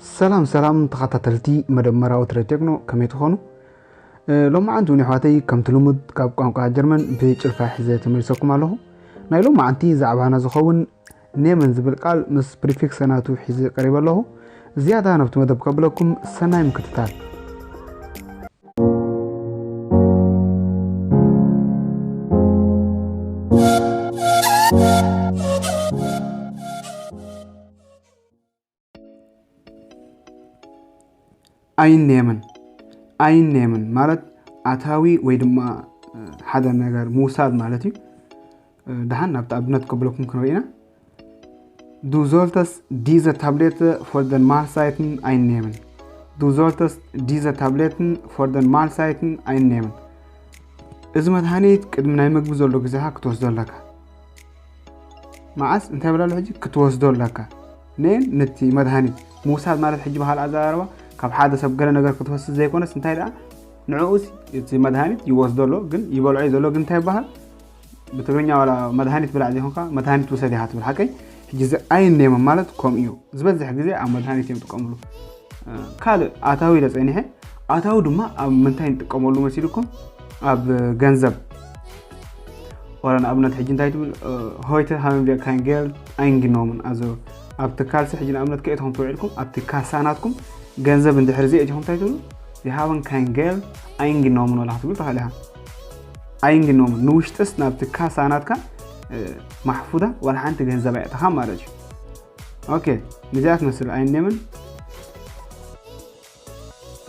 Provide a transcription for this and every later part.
ሰላም ሰላም ተኸታተልቲ መደብ መራዊ ትሬድ ቴክኖ፣ ከመይ ትኾኑ? እ፣ ሎማዓንቲ እውን ኣሕዋተይ ከምቲ ልሙድ ካብ ቋንቋ ጀርመን ብጭልፋ ሒዘ ተመሊሰኩም ኣለኹ። ናይ ሎማዓንቲ ዛዕባና ዝኸውን ኔመን ዝብል ቃል ምስ ፕሪፊክስ ናቱ ሒዘ ቀሪበ ኣለኹ። ዝያዳ ናብቲ መደብ ከብለኩም ሰናይ ምክትታል። ኣይንኔምን። ኣይንኔምን ማለት ኣታዊ ወይ ድማ፣ እ፣ ሓደ ነገር ምውሳድ ማለት እዩ። እ፣ ደሓን ናብቲ ኣብነት ከብለኩም ክንርኢ ኢና። Du solltest diese Tablette für den Mahlzeiten einnehmen. Du solltest diese Tabletten für den Mahlzeiten einnehmen. እዚ መድሃኒት ቅድሚ ናይ ምግቢ ዘሎ ግዜኻ ክትወስዶ ኣለካ። መዓስ? እንታይ ብላ ኣሎ ሕጂ? ክትወስዶ ኣለካ። ኔን ነቲ መድሃኒት ምውሳድ ማለት ሕጂ ብኻልእ ኣዘራርባ ካብ ሓደ ሰብ ገለ ነገር ክትወስድ ዘይኮነስ እንታይ ደኣ ንዕኡስ እቲ መድሃኒት ይወስዶ ኣሎ፣ ግን ይበልዖ እዩ ዘሎ፣ ግን እንታይ ይበሃል? ብትግርኛ ዋላ መድሃኒት ብላዕ ዘይኮንካ መድሃኒት ውሰድ ኢኻ ትብል ሓቀይ። ሕጂ እዚ ኣይንኔምን ማለት ከምኡ እዩ። ዝበዝሕ ግዜ ኣብ መድሃኒት እዮም ጥቀምሉ። እ፣ ካልእ ኣታዊ ኢለ ጸኒሐ። ኣታዊ ድማ ኣብ ምንታይ ንጥቀመሉ መሲልኩም? ኣብ ገንዘብ። ዋላ ንኣብነት ሕጂ እንታይ ትብል? እ፣ heute haben wir kein Geld eingenommen። Also ኣብ ትካልሲ ሕጂ ንኣብነት ከየትኹም ተውዒልኩም ኣብቲ ካሳ ናትኩም ገንዘብ እንድሕር ዘየእቲኹም እንታይ ትብሉ? Wir haben kein Geld eingenommen ወላ ክትብሉ ትኽእል ኢኻ። ኣይንግኖምን ንውሽጥስ ናብቲ ካሳ ናትካ፣ እ፣ ማሕፉዳ ዋላ ሓንቲ ገንዘብ ኣየእተኻ ማለት እዩ። ኦኬ፣ ንዚኣ ትመስል ኣይንኔምን።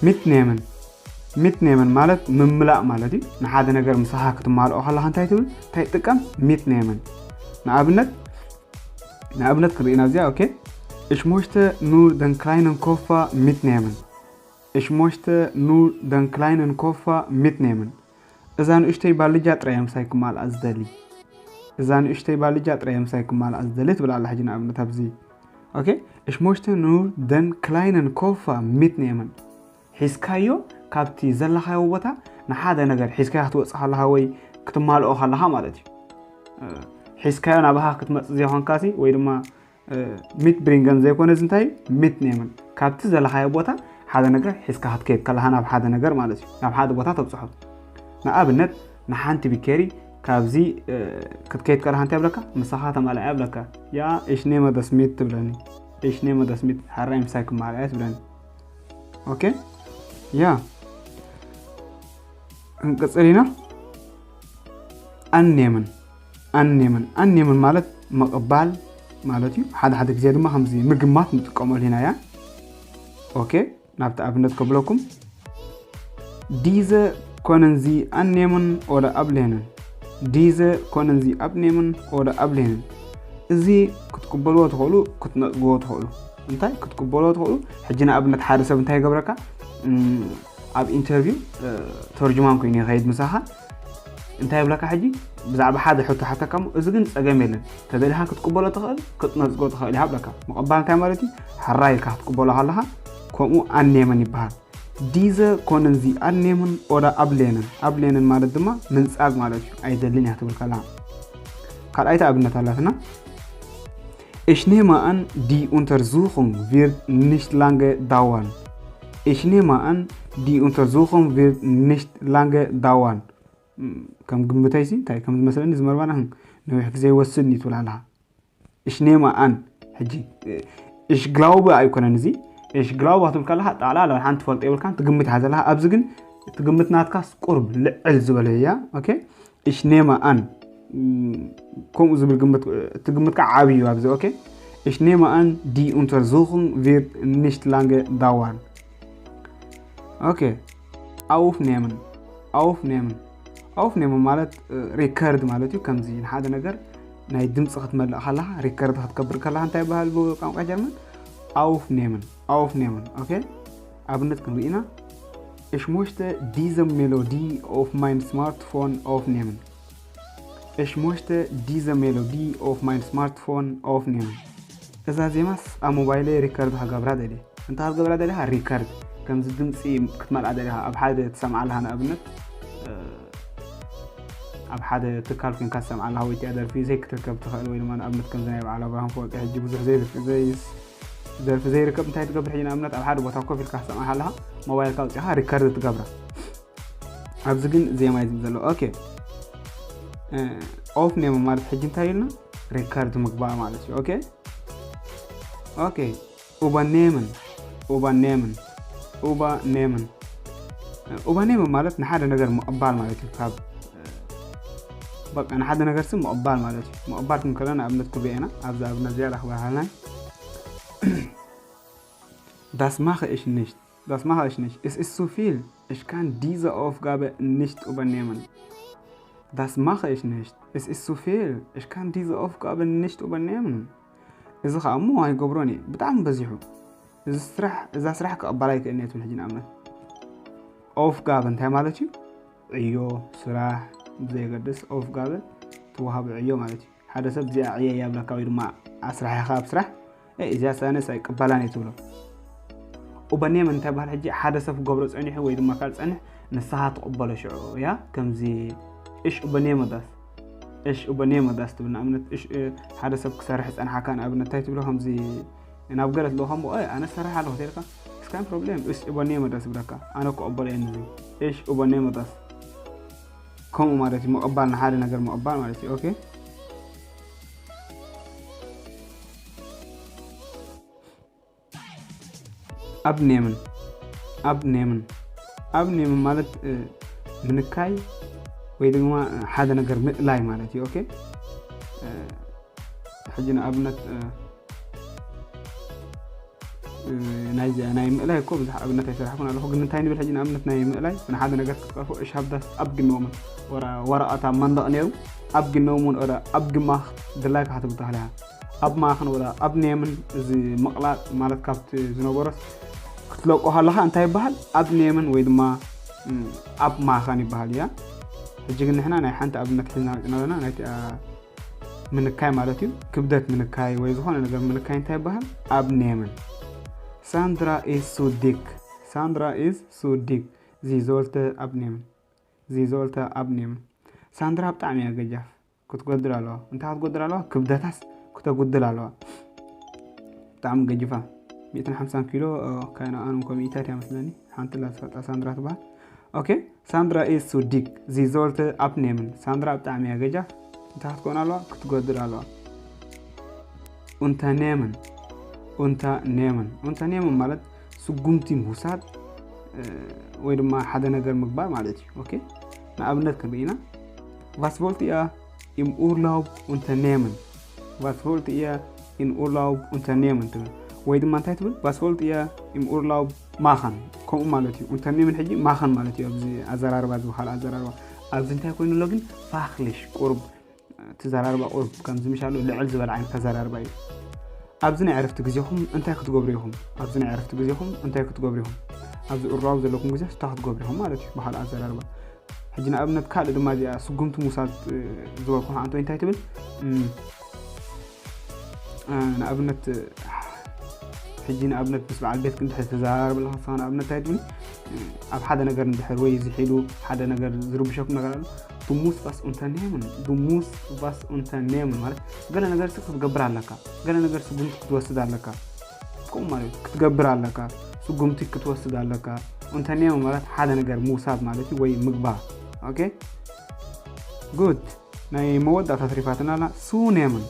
ሚትኔምን። ሚትኔምን ማለት ምምላእ ማለት እዩ። ንሓደ ነገር ምሳኻ ክትማልኦ ከለኻ እንታይ ትብል? እንታይ ትጥቀም? ሚትኔምን። ንኣብነት፣ ንኣብነት ክርኢና እዚኣ፣ ኦኬ። Ich möchte nur den kleinen Koffer mitnehmen. Ich möchte nur den kleinen Koffer mitnehmen. እዛ ንእሽተይ ባልጃ ጥራይ ምሳይ ክማልኣ ዝደሊ። እዛ ንእሽተይ ባልጃ ጥራይ ምሳይ ክማልኣ ዝደሊ ትብል ኣላ። ሕጂ ንኣብነት ኣብዚ፣ ኦኬ፣ ich möchte nur den kleinen Koffer mitnehmen። ሒዝካዮ ካብቲ ዘለኻዮ ቦታ ንሓደ ነገር ሒዝካዮ ክትወጽእ ከለኻ ወይ ክትማልኦ ከለኻ ማለት እዩ። እ፣ ሒዝካዮ ናባኻ ክትመጽእ ዘይኮንካሲ ወይ ድማ፣ እ፣ ሚት ብሪንገን ዘይኮነ እዚ እንታይ እዩ? ሚት ኔምን። ካብቲ ዘለኻዮ ቦታ ሓደ ነገር ሒዝካ ክትከይድ ከለኻ ናብ ሓደ ነገር ማለት እዩ። ናብ ሓደ ቦታ ተብጽሖ። ንኣብነት ንሓንቲ ቢኬሪ ካብዚ፣ እ፣ ክትከይድ ከለኻ እንታይ ይብለካ? ምሳኻ ተማልኣ ይብለካ። ያ፣ ich nehme das mit ትብለኒ። Ich nehme das mit፣ ሓራይ ምሳይ ክማልኣ ትብለኒ። ኦኬ? ያ። ክንቅጽል ኢና። ኣንኔምን። ኣንኔምን። ኣንኔምን ማለት ምቕባል ማለት እዩ። ሓደ ሓደ ግዜ ድማ ከምዚ ምግማት ንጥቀመሉ ኢና እያ። ኦኬ፣ ናብቲ ኣብነት ከብለኩም። Diese können Sie annehmen oder ablehnen. Diese können Sie annehmen oder ablehnen. እዚ ክትቅበልዎ ትኽእሉ፣ ክትነጽግዎ ትኽእሉ። እንታይ? ክትቅበልዎ ትኽእሉ። ሕጂ ንኣብነት ሓደ ሰብ እንታይ ይገብረካ? እም፣ ኣብ ኢንተርቪው፣ እ፣ ተርጅማን ኮይኑ ይኸይድ ምሳኻ። እንታይ ይብለካ ሕጂ? ብዛዕባ ሓደ ሕቶ ሓተካ እሞ፣ እዚ ግን ጸገም የለን። ተደሊኻ ክትቅበሎ ትኽእል፣ ክትነጽጎ ትኽእል ይሃብለካ። ምቕባል እንታይ ማለት እዩ? ሕራይ ኢልካ ክትቅበሎ ከለኻ፣ ከምኡ ኣንኔምን ይበሃል። Diese können Sie annehmen oder ablehnen። ኣብሌንን ማለት ድማ ምንጻግ ማለት እዩ። ኣይደልን እያ ትብል ከለኻ። ካልኣይቲ ኣብነት ኣላትና። Ich nehme an, die Untersuchung wird nicht lange dauern. Ich nehme an, die Untersuchung wird nicht lange dauern. እም፣ ከም ግምተይሲ እንታይ ከም ዝመስለኒ እዚ መርመራ፣ እም፣ ነዊሕ ግዜ ይወስድ እዩ ትብል ኣለኻ። Ich nehme an። ሕጂ፣ እ፣ ich glaube ኣይኮነን እዚ። Ich glaube ክትብል ከለኻ ጠቕላላ ሓንቲ ትፈልጦ የብልካን፣ ትግምት ኢኻ ዘለኻ። ኣብዚ ግን እቲ ግምት ናትካስ ቁርብ ልዕል ዝበለ እያ። ኦኬ? Ich nehme an። እም፣ ከምኡ ዝብል ግምት፣ እቲ ግምት ከዓ ዓብዪ እዩ ኣብዚ። ኦኬ? Ich nehme an, die Untersuchung wird nicht lange dauern. ኦኬ። Aufnehmen። Aufnehmen። Aufnehmen ማለት፣ እ፣ ሪከርድ ማለት እዩ። ከምዚ ንሓደ ነገር ናይ ድምፂ ክትመልእ ከለኻ፣ ሪከርድ ክትገብር ከለኻ እንታይ ይበሃል ብቋንቋ ጀርመን? Aufnehmen። Aufnehmen። ኦኬ? ኣብነት ክንርኢ ኢና። Ich möchte diese Melodie auf mein Smartphone aufnehmen. Ich möchte diese Melodie auf mein Smartphone aufnehmen. እዛ ዜማስ ኣብ ሞባይለይ ሪከርድ ክገብራ ደልየ። እንታይ ክትገብራ ደሊኻ? ሪከርድ። ከምዚ ድምፂ ክትመልኣ ደሊኻ፣ ኣብ ሓደ ትሰምዓ ኣለኻ፣ ንኣብነት፣ እ፣ ኣብ ሓደ ትካል ኮንካ ትሰምዓ ኣለኻ፣ ወይ እቲኣ ደርፊ ዘይክትርከብ ትኽእል፣ ወይ ድማ ንኣብነት ከምዚ ናይ በዓል ኣብርሃም ፈወርቂ ሕጂ ብዙሕ ዘይርክ-፣ ዘይስ-፣ ደርፊ ዘይርከብ እንታይ ትገብር ሕጂ? ንኣብነት ኣብ ሓደ ቦታ ኮፍ ኢልካ ክትሰምዓ ኣለኻ፣ ሞባይልካ ኣውፂኻ ሪከርድ ትገብራ። ኣብዚ ግን ዜማ እዩ ዝብል ዘሎ። ኦኬ፣ ኦፍ ኔም ማለት ሕጂ እንታይ ኢልና? ሪከርድ ምግባር ማለት እዩ። ኦኬ፣ ኦኬ። ኡበኔምን፣ ኡበኔምን፣ ኡበኔምን። ኡበኔምን ማለት ንሓደ ነገር ምቕባል ማለት እዩ። ካብ በቃ ንሓደ ነገር ስም ምቕባል ማለት እዩ። ምቕባል ክንከሎ ንኣብነት ክብኤና ኣብዚ ኣብነት እዚኣ ዳኽባሃልና Das mache ich nicht. Das mache ich nicht. Es ist zu viel. Ich kann diese Aufgabe nicht übernehmen. Das mache ich nicht. Es ist zu viel. Ich kann diese Aufgabe nicht übernehmen. እዚ ከዓ እሞ ኣይገብሮን እየ፣ ብጣዕሚ በዚሑ። እዚ ስራሕ፣ እዛ ስራሕ ክቕበላ ኣይክእልን እየ ትብል። ሕጂ ንኣብነት ኦፍጋበ እንታይ ማለት እዩ? ዕዮ፣ ስራሕ፣ ብዘየገድስ ኦፍጋበ ትወሃብ ዕዮ ማለት እዩ። ሓደ ሰብ እዚኣ ዕየ እያ ብለካ ወይ ድማ ኣስራሕኻ ኣብ ስራሕ፣ "ኤ፣ እዚኣ ሳነስ ኣይቅበላን እየ" ትብሎ። ኡበኔም እንታይ በሃል? ሕጂ ሓደ ሰብ ክገብሮ ጸኒሑ ወይ ድማ ካልእ ጸኒሕ፣ ንስኻ ትቕበሎ ሽዑ እያ። ከምዚ እሽ ኡበኔም ዳስ፣ እሽ ኡበኔም ዳስ ትብል። ንኣብነት እሽ፣ እ፣ ሓደ ሰብ ክሰርሕ ጸንሓካ ንኣብነት እንታይ ትብሎ? ከምዚ ናብ ገለ ትልእኾ እሞ፣ "ኦይ፣ ኣነ ሰርሕ ኣለኹ" ተልካ፣ "እስካን ፕሮብሌም፣ እሽ ኡበኔም ዳስ" ይብለካ። ኣነ ክቕበሎ እየ ንዚ እሽ ኡበኔም ዳስ። ከምኡ ማለት እዩ፣ ምቕባል፣ ንሓደ ነገር ምቕባል ማለት እዩ። ኦኬ። ኣብኔምን፣ ኣብኔምን፣ ኣብኔምን ማለት፣ እ፣ ምንካይ ወይ ድማ ሓደ ነገር ምእላይ ማለት እዩ። ኦኬ። እ፣ ሕጂ ንኣብነት፣ እ፣ እ፣ ናይዚ፣ ናይ ምእላይ እኮ ብዙሕ ኣብነት ኣይሰራሕኩን ኣለኹ፣ ግን እንታይ ንብል ሕጂ ንኣብነት ናይ ምእላይ ንሓደ ነገር ክትጸርፎ እሽ ሃብዳስ ኣብ ግኖምን ወራ-፣ ወረቐት ኣብ መንደቕ ነይሩ ኣብ ግኖምን ወራ ኣብ ግማኽ ድላይካ ክትብል ትኽእል ኢኻ። ኣብ ማኽን ወላ ኣብ ኔምን እዚ ምቕላጥ ማለት ካብቲ ዝነበሮስ ክትለቆ ከለኻ እንታይ ይበሃል? ኣብ ኔምን ወይ ድማ፣ እም፣ ኣብ ማኸን ይበሃል እያ። ሕጂ ግን ንሕና ናይ ሓንቲ ኣብነት ሒዝና መፂና ኣለና። ናይቲ፣ አ፣ ምንካይ ማለት እዩ። ክብደት ምንካይ ወይ ዝኾነ ነገር ምንካይ እንታይ ይበሃል? ኣብ ኔምን። ሳንድራ ኢዝ ሱ ዲክ። ሳንድራ ኢዝ ሱ ዲክ። ዚ ዞልተ ኣብ ኔምን። ዚ ዞልተ ኣብ ኔምን። ሳንድራ ብጣዕሚ እያ ገጃፍ። ክትጎድል ኣለዋ። እንታይ ክትጎድል ኣለዋ? ክብደታስ ክተጉድል ኣለዋ። ብጣዕሚ ገጅፋ። ሚእትን ሓምሳን ኪሎ፣ እ፣ ካይና ኣኑን ኮሚኢታት እያ መስለኒ። ሓንቲ ላ ዝፈልጣ ሳንድራ ትበሃል። ኦኬ፣ ሳንድራ ኢዝ ሱ ዲክ። ዚ ዞልተ ኣብ ኔምን። ሳንድራ ብጣዕሚ እያ ገጃፍ። እንታይ ክትኮን ኣለዋ? ክትጎድል ኣለዋ። ኡንተ ኔምን። ኡንተ ኔምን። ኡንተ ኔምን ማለት ስጉምቲ ምውሳድ፣ እ፣ ወይ ድማ ሓደ ነገር ምግባር ማለት እዩ። ኦኬ? ንኣብነት ክንርኢ ኢና። ቫስ ቮልት ኢያ ኢም ኡርላውብ ኡንተ ኔምን። ቫስ ቮልት ኢያ ኢም ኡርላውብ ኡንተ ኔምን ትብል። ወይ ድማ እንታይ ትብል? ቫስ ቮልት ኢያ ኢም ኡርላውብ ማኸን። ከምኡ ማለት እዩ። ኡንተ ኔምን ሕጂ ማኸን ማለት እዩ። ኣብዚ ኣዘራርባ፣ ዝበሃል ኣዘራርባ። ኣብዚ እንታይ ኮይኑ ኣሎ ግን? ፋክሊሽ፣ ቁሩብ እቲ ዘራርባ ቁሩብ ከምዚ ምሽ ኣሎ ልዕል ዝበለ ዓይነት ኣዘራርባ እዩ። ኣብዚ ናይ ዕረፍቲ ግዜኹም እንታይ ክትገብሩ ኢኹም? ኣብዚ ናይ ዕረፍቲ ግዜኹም እንታይ ክትገብሩ ኢኹም? ኣብዚ ኡርላውብ ዘለኩም ግዜ እንታይ ክትገብሩ ኢኹም ማለት እዩ ብኻልእ ኣዘራርባ። ሕጂ ንኣብነት ካልእ ድማ እዚኣ ስጉምቲ ምውሳድ፣ እ፣ ዝበልኩ ከዓንቶ እንታይ ትብል? እም፣ እ፣ ንኣብነት፣ እ፣ ሕጂ ንኣብነት ምስ በዓል ቤትክ እንድሕር ትዘራረብ ኣለኻ ንስኻ ንኣብነት እንታይ ትብል? እ፣ ኣብ ሓደ ነገር እንድሕር ወይ ዝሒሉ ሓደ ነገር ዝርብሸኩም ነገር ኣሎ። Du musst was unternehmen. Du musst was unternehmen ማለት ገለ ነገር ሲ ክትገብር ኣለካ። ገለ ነገር ስጉምቲ ክትወስድ ኣለካ። ከምኡ ማለት እዩ። ክትገብር ኣለካ። ስጉምቲ ክትወስድ ኣለካ። Unternehmen ማለት ሓደ ነገር ምውሳድ ማለት እዩ ወይ ምግባር። ኦኬ? ጉድ። ናይ መወዳእታ ተሪፋትና ኣላ። ሱ ኔምን።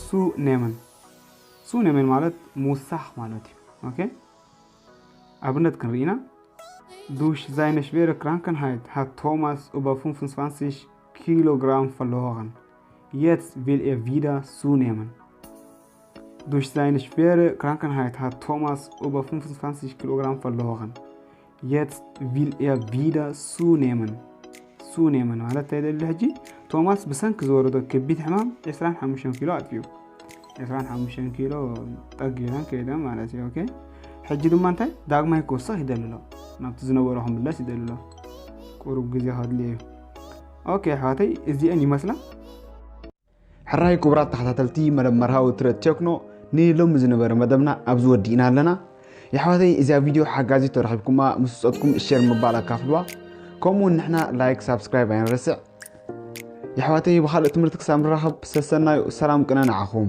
ሱ ኔምን። ሱ ኔምን ማለት ምውሳኽ ማለት እዩ። ኦኬ? ኣብነት ክንርኢ ኢና። Durch seine schwere Krankheit hat Thomas über fünfundzwanzig Kilogramm verloren. Jetzt will er wieder zunehmen. Durch seine schwere Krankheit hat Thomas über fünfundzwanzig Kilogramm verloren. Jetzt will er wieder zunehmen. ሱኔምን ማለት እንታይ ደሊ ሕጂ? ቶማስ ብሰንኪ ዝወረዶ ከቢድ ሕማም ዕስራን ሓሙሽተን ኪሎ ኣጥፊኡ። ዕስራን ሓሙሽተን ኪሎ ጠጊረን ከይደን ማለት እዩ። ኦኬ፣ ሕጂ ድማ እንታይ ዳግማይ ክወስኽ ይደሊ ኣሎ፣ ናብቲ ዝነበሮ ክምለስ ይደሊ ኣሎ። ቁሩብ ግዜ ከድልዮ እዩ። ኦኬ ኣሕዋተይ፣ እዚአን ይመስላ። ሕራይ ክቡራት ተኸታተልቲ መደብ መርሃዊ ትረት ቴክኖ፣ ንሎሚ ዝነበረ መደብና ኣብዚ ወዲእና ኣለና። የሕዋተይ፣ እዚኣ ቪድዮ ሓጋዚት ተረኺብኩማ፣ ምስ ውፀጥኩም ሼር ምባል ኣካፍልዋ። ከምኡውን ንሕና ላይክ፣ ሳብስክራይብ ኣይንረስዕ። የሕዋተይ፣ ብኻልእ ትምህርቲ ክሳብ ንራኸብ፣ ሰሰናዩ፣ ሰላም ቅነ ንዓኹም።